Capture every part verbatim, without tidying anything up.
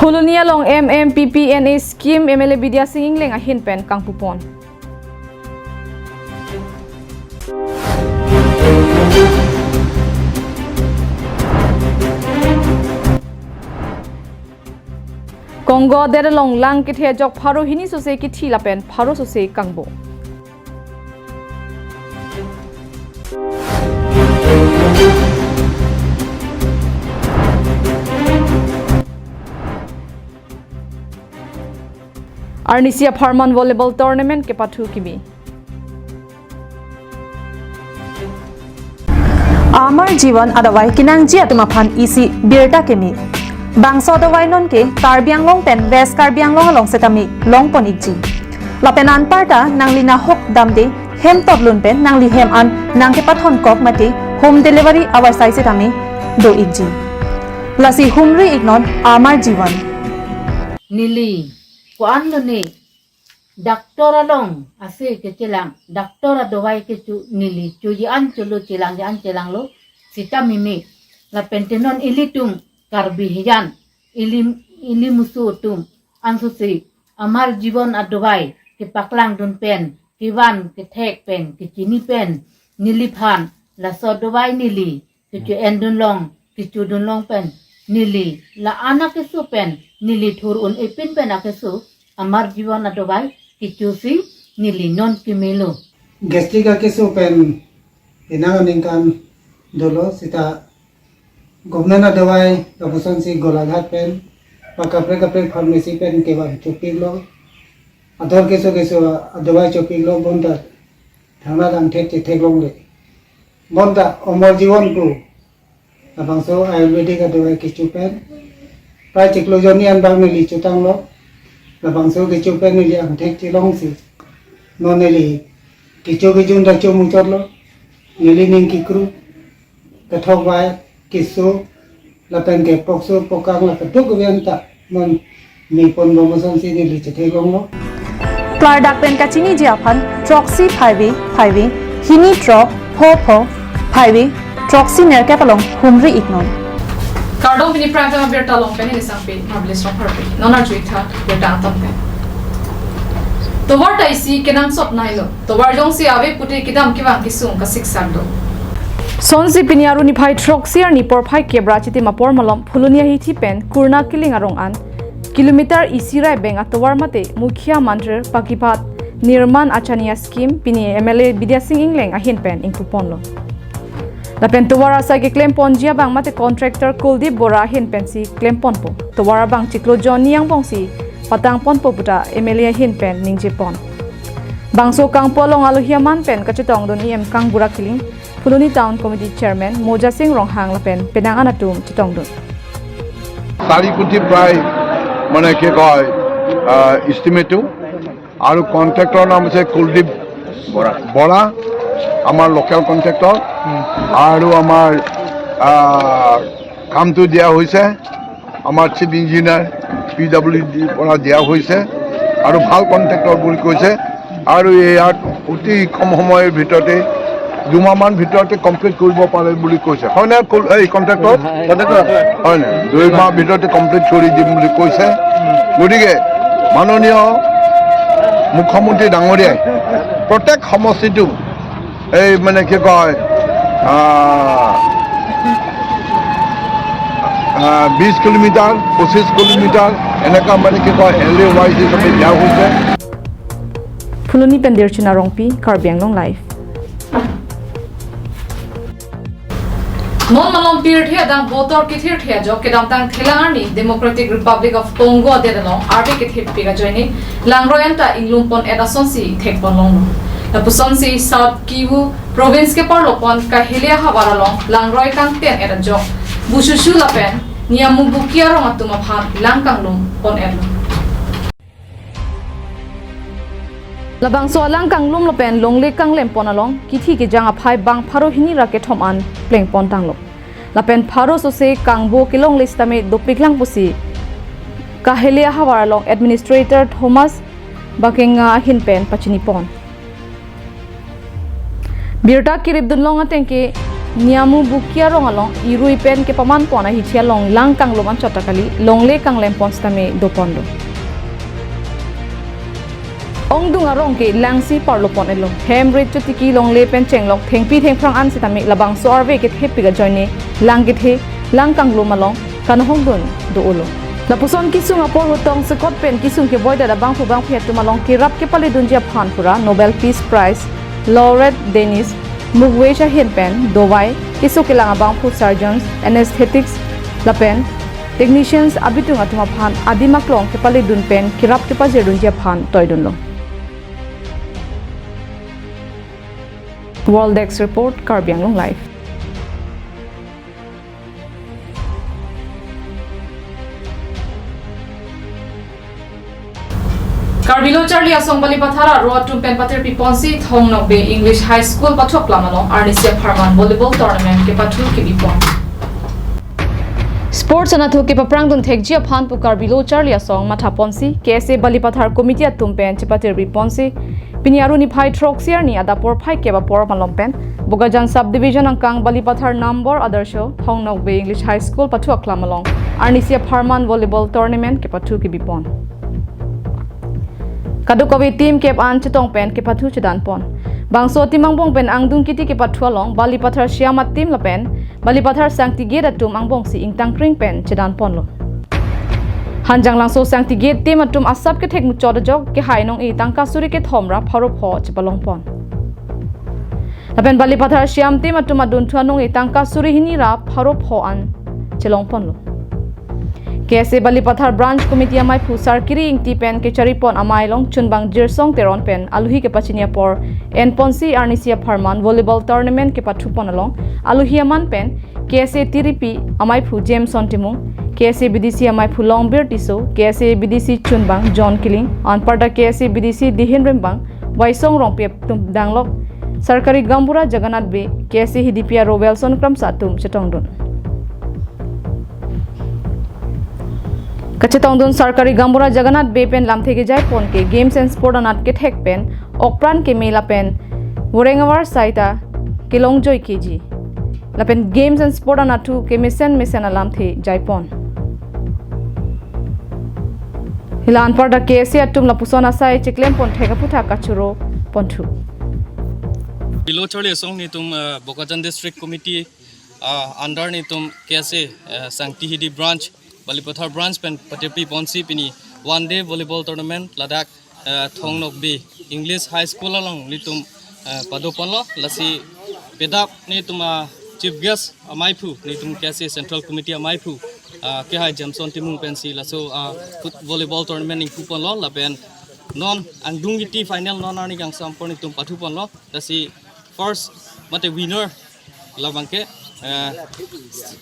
Phuloni along M M P P N A scheme M L A Bidya Sing Engleng ahin pen kangpupon. Konggo adet along lang kethe ajok pharo hini sose kithi lapen pharo sose kangbo. Arnisi apharman volleyball tournament kepathu kimi. Amar Jivan adavai kenangji atum aphan isi birta kimi. Bangso adavai nonke Karbi Anglong pen West Karbi Anglong along setame longpon ikji. Lapen anparta nangli nahok damde hem totlun pen nangli hem an nangkepathon kok mate home delivery avarsai setame do ikji. Lasi humri iknon Amar Jivan. Neli ko-an lone doctor along ase kechelang, doctor adavai kecho neli choji an cholo, chelangji an chelanglo sita mimi. Lapen te non ilitum Karbi hijan, ili, ili musu atum ansose Amar Jivan adavai kepaklangdun pen, kevan kethek pen, kechini pen, neliphan laso adavai neli kecho-endun long, kechodun long pen neli la-an akeso pen, neli thur un-e pin pen akeso Amar Jivan adavai kechosi neli non kimilo. Gastric akeso pen penang aningkan dolo sita government adavai lapusonsi Golaghat pen ba kaprek kaprek pharmacy pen kevang chopiklo. Ador keso keso adavai chopiklo bonta thangnatthu angthek chetheklongle. Bonta Amar Jivan pu labangso Ayurvedic adavai kecho pen prai chiklo jonni an bang neli chotanglo. Labangso kecho pen neli angthek chelongsi non neli kecho kejun ta chomuchotlo. Neli ning kekru, kethok vai, keso lapen ke pokso pokang la keduk kevian ta non mi ponbom asonsi neli chetheklonglo. Klardak pen kachiniji aphan throksi phaivi phaivi hini throk pho pho phaivi throksi nerkep along humri iknon. Kardom, pini Prime Time abirta along pen neli Sangpi Marvelous Rongpharpi. Non arju-ik tha birta angtan pen. Tovar ta isi kenangsot nailo. Tovar jongsi ave pute kedam kevang kesung kasiksaklo. Sonsi pini Aru niphai throksi arni porphai kep ra chitim apor malom Phuloni ahithi pen Kurna Killing arong an kilometer isi rai beng atovar mate Mukhya Mantri Pakiphat Nirman Achaniya scheme pini M L A Bidya Sing Engleng ahin pen ingpuponlo. Lapen tovar asai keklemponji abang mate contractor Kuldeep Bora ahin pensi klemponpo. Tovar abang chiklo jonni angbongsi patangponpo puta M L A ahin pen ningjepon. Bangso kangpu along alohi aman pen kachetongdun E M Kangbura Killing, Phuloni Town Committee Chairman Moja Sing Ronghang lapen penang an atum chetongdun. চাৰি কোটি প্ৰায় মানে কি কয়, আহ, এষ্টিমেটো। আৰু কণ্ট্ৰেক্টৰ নাম হৈছে কুলদীপ বৰা। বৰা, আমাৰ লোকেল কণ্ট্ৰেক্টৰ। আৰু আমাৰ, আহ, কামটো দিয়া হৈছে আমাৰ চিফ ইঞ্জিনিয়াৰ পি ডাব্লিউ ডিৰ পৰা দিয়া হৈছে আৰু ভাল কণ্ট্ৰেক্টৰ বুলি কৈছে। আৰু ইয়াত অতি কম সময়ৰ ভিতৰতে, দুমাহমান ভিতৰতে কমপ্লিট কৰিব পাৰে বুলি কৈছে। হয়নে কুল-, এই কণ্ট্ৰেক্টৰ? কণ্ট্ৰেক্টৰ। হয়নে? দুই মাহ ভিতৰতে কমপ্লিট কৰি দিম বুলি কৈছে। গতিকে মাননীয় মুখ্যমন্ত্ৰী ডাঙৰীয়াই প্ৰত্যেক সমষ্টিটো এই মানে কি কয়, আহ, আহ, বিশ কিলোমিটাৰ, পঁচিছ কিলোমিটাৰ এনেকুৱা মানে কি কয় এল এ ৱাইজ হিচাপে দিয়া হৈছে। Phuloni pen Dirchina Rongpi, Karbi Anglong Live. Non malom pirthe adang botor kethirthe ajok kedamtang thelang arni Democratic Republic of Congo adet along arve kethirpik ajoine langroi anta inglumpon-et asonsi thekponlonglo. Lapusonsi South Kivu province keparlopon Kahelia havar along langroi kangten-et ajok Bushushu lapen Nyamugbuki arong atum aphan lang kanglumpon-etlo. Labangso alang kanglum lapen longle kanglempon along kithi kejang aphai bang pharo hini ra kethom an plengpontanglo. Lapen pharo sose kangbo kelongle sitame dopiklang pusi Kahelia havar along Administrator Thomas Bakenga ahin pen pachinipon. Birta kiripdunlong atengke Niamu Buki arong along irui pen kepaman pon ahithi along lang kanglum anchot ta kali, longle kanglem pon sitame dopon do. Ongdung arong ke langsi parlo pon elo. Hem rit chotiki longle pen chenglok thengpi thengphrang an sitame labangso arve kethepi ajoine lang kethe, lang kanglum along kanhokdun do-olo. Lapuson kesung apor hutong sekot pen kesung keboi dada bangphu bangphi atum along kerap kepaledunji aphan pura Nobel Peace Prize laureate Denis Mukwege ahin pen dovai keso kelang abangphu surgeons, anesthetics lapen technicians abitung atum aphan adim aklong kepaledun pen kerap kepajirdunji aphan toidunlo. World Desk Report, Karbi Anglong Live. Karbi Lo Charli Asong Balipathar aro atum pen patirpi ponsi Thong Nokbe English High School pathu aklam along arnisi apharman volleyball tournament kepathu kebi pon. Sports anatthu kepaprangdun thekji aphan pu Karbi Lo Charli Asong matha ponsi K S A Balipathar Committee atum pen chepatirpi ponsi pini arni phai throksi arni adap porphai kep apor malom pen Bokajan Subdivision angkang Balipathar Nambor Adarsho Thong Nokbe English High School pathu aklam along arnisi apharman volleyball tournament kepathu kebi pon. Kadokave team kep an chetong pen kepathu chedan pon. Bangso team angbong pen angdung kiti kepathu along Balipathar Shyam a-team lapen Balipathar Sangtigate atum angbongsi ingtangkring pen chedan ponlo. Hanjanglangso Sangtigate team atum asap kethek muchot ajok kehai nong-e tangka suri kethom ra pharo pho chepalong pon. Lapen Balipathar Shyam team atum adunthu anong-e tangka suri hini ra pharo pho an chelong ponlo. K S A Balipathar Branch Committee amaiphu Sarkiri Ingti pen kechari pon amei along chunbang Jirsong Teron pen alohi kepachini apor en ponsi arnisi apharman volleyball tournament kepathu pon along alohi aman pen K S A Tiripi amaiphu Jameson Timung, K S A B D C amaiphu Longbir Tisso, K S A B D C chunbang John Killing, anparta K S A B D C dihin rimbang Waisong Rongpi atum danglok, Sarkari Gaonbura Jagannath Bey, K S A Hidipi aro Welson Kramsa atum chetongdun. Kachetongdun Sarkari Gaonbura Jagannath Bey pen lamthe kejai pon ke Games and Sport anat kethek pen okpran keme lapen voreng avar saita kelongjoi keji. Lapen Games and Sport anatthu kemesen mesen alamthe jai pon. Hila anparta K S A atum lapuson asai cheklem pon thek aphuthak kachoro ponthu. Karbi Lo Charli Asong netum, uh, Bokajan District Committee, uh, under netum K S A, uh, Sangti Hidi Branch, Balipathar Branch pen patirpi ponsi pini one day volleyball tournament ladak, uh, Thong Nokbe English High School along netum, uh, pado ponlo, lasi pedap netum a-chief guest amaiphu netum K S A Central Committee amaiphu, uh, kehai Jameson Timung pensi laso, uh, foot volleyball tournament ingpu ponlo lapen non angdung kiti final non arni kangsam apor netum pathu ponlo, lasi first mate winner labangke, eh,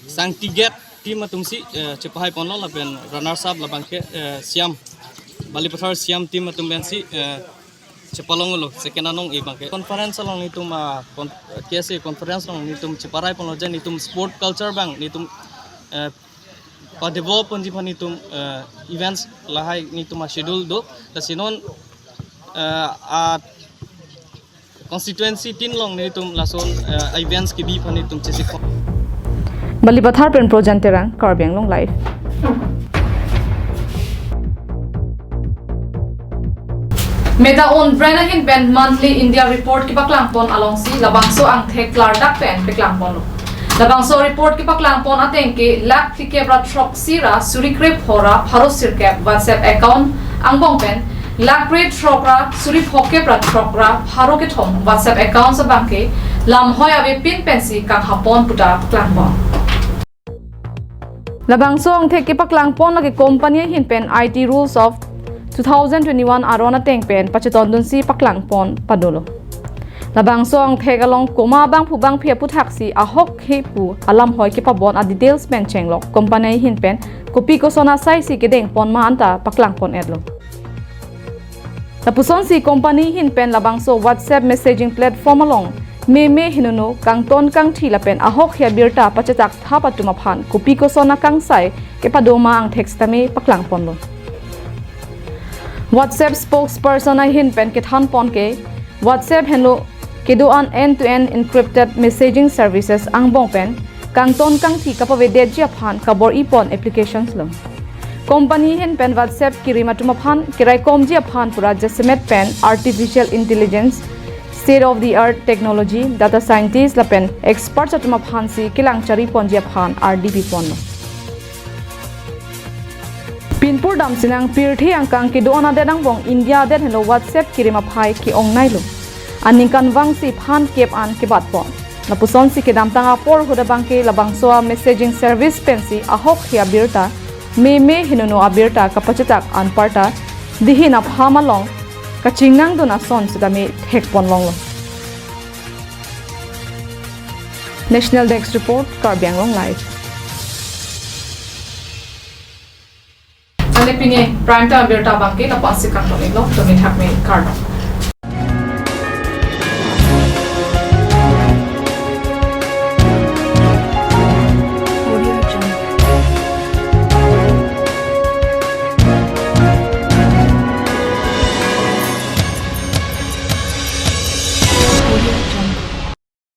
Sangtigate team atumsi, eh, chepahai ponlo lapen runners up labangke, eh, Shyam, Balipathar Shyam team atum pensi, eh, chepalonglo second anong-e abangke. Conference along netum, ah, con-, K S A conference along netum cheparai ponlo je netum sport culture abang netum, eh, padevelop ponji aphan netum, eh, events lahai netum a-schedule do. Lasi non, eh, a constituency tin along netum lason, eh, events kebi aphan netum chesik pon. Balipathar pen Projan Terang, Karbi Anglong Live. Meta own brand ahin pen monthly India report kepaklang pon alongsi labangso angthek klardak pen paklang ponlo. Labangso report kepaklang pon ateng ke lakh phlikep ra throksi ra suri krepho ra pharo sirkep WhatsApp account angbong pen lakh krethrok ra suri phokep ra throk ra pharo kethom WhatsApp accounts abangke lamhoi avepin pensi kanghapon puta paklang pon. Labangso angthek kepaklang pon lake company ahin pen I T Rules of two thousand twenty-one aron ateng pen pachetongdunsi paklang pon padolo. Labangso angthek along komat bangphu bangphi aphuthaksi ahokhe pu alamhoi kepabon a-details pen chenglok company ahin pen kopi koson asaisi kedeng pon ma anta paklang pon etlo. Lapusonsi company ahin pen labangso WhatsApp messaging platform along meme henono kangton kangthi lapen ahokhe abirta pachethak thap atum aphan kopi koson akangsai kepado ma angthek sitame paklang ponlo. WhatsApp spokesperson ahin pen kethan pon ke WhatsApp henlo kedo-an end-to-end encrypted messaging services angbong pen kangton kangthi kapavedetji aphan kabor-ipon applications lo. Company ahin pen WhatsApp kirim atum aphan keraikomji aphan pura jasemet pen artificial intelligence, state of the art technology, data scientist lapen experts atum aphansi kelang chariponji aphan ardi piponlo. Pinpur damsi nang pirthe angkang kedo-an adet angbong India adet henlo WhatsApp kirim aphai ke-ongnailo. Aningkanvangsi phan kep an kebatpon. Lapusonsi kedamtang apor ahut abangke labangso a messaging service pensi ahokhe abirta, meme henono abirta kapachetak anparta dihin apham along kachingnangdun ason sitame thekponlonglo. National Desk Report, Karbi Anglong Live. Lale pini Prime Time abirta abangke lapu-ansi kangton-iklo, tumi thakme kardom.